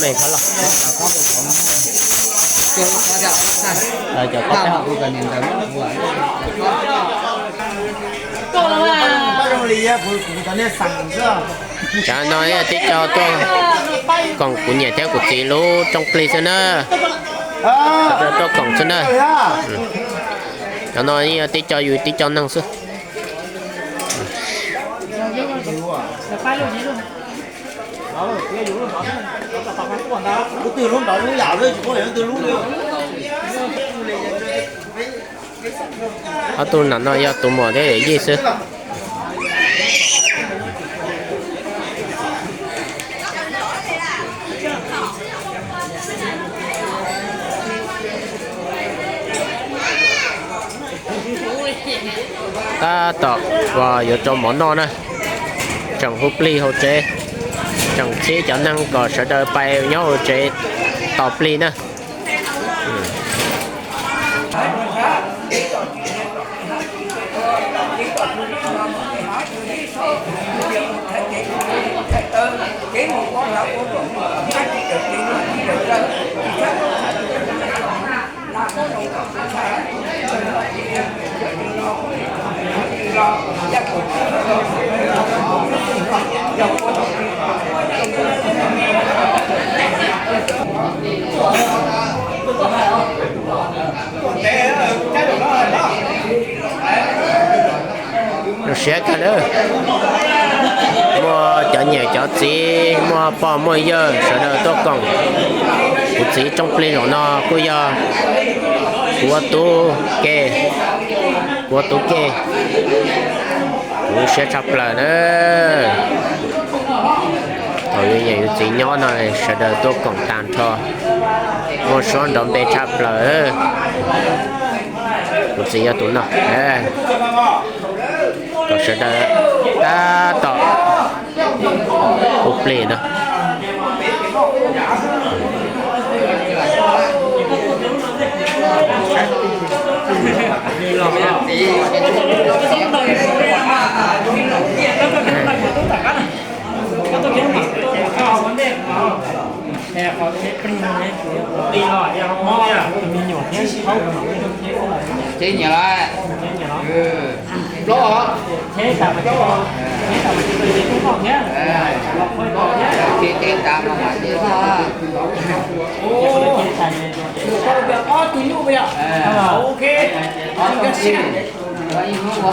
Mej qhov los. Cov ko peb hom. Tsam no yog tib co tuaj koom kuv niam thiab kuv txiv lub rooj plig xwb na. Tuaj koom xwb na. Cov no yog tib co yus tib co neeg xwb. Ob tug nam no yog tus muam thiab yawm yij xwb. Tab tom uas yuav rau mov noj na, tseem hu plig hauv tsev, tseem txhib cov neeg kom sawv daws pais nyob hauv tsev tos plig na. Zoo siab kawg lawm. Muaj cov niam cov txiv, muaj pog muaj yawg sawv daws tuaj koom kuv txiv rooj plig zaum no kuj yog kuv ua tub ke, kuv ua tub ke, kuv zoo siab tshaj plaws na. Thaum yus niam yus txiv nyob no sawv daws tuaj koom tag nrho, muaj suab nrov npe tshaj plaws. Kuv txiv yog tus no, kom sawv daws tab tom hu plig no. Tsev nyiam los? Plaub os. Tsev tas mas mam tsev noj. Ob tug nyuj puas yog? Ok. Ib hnub ua.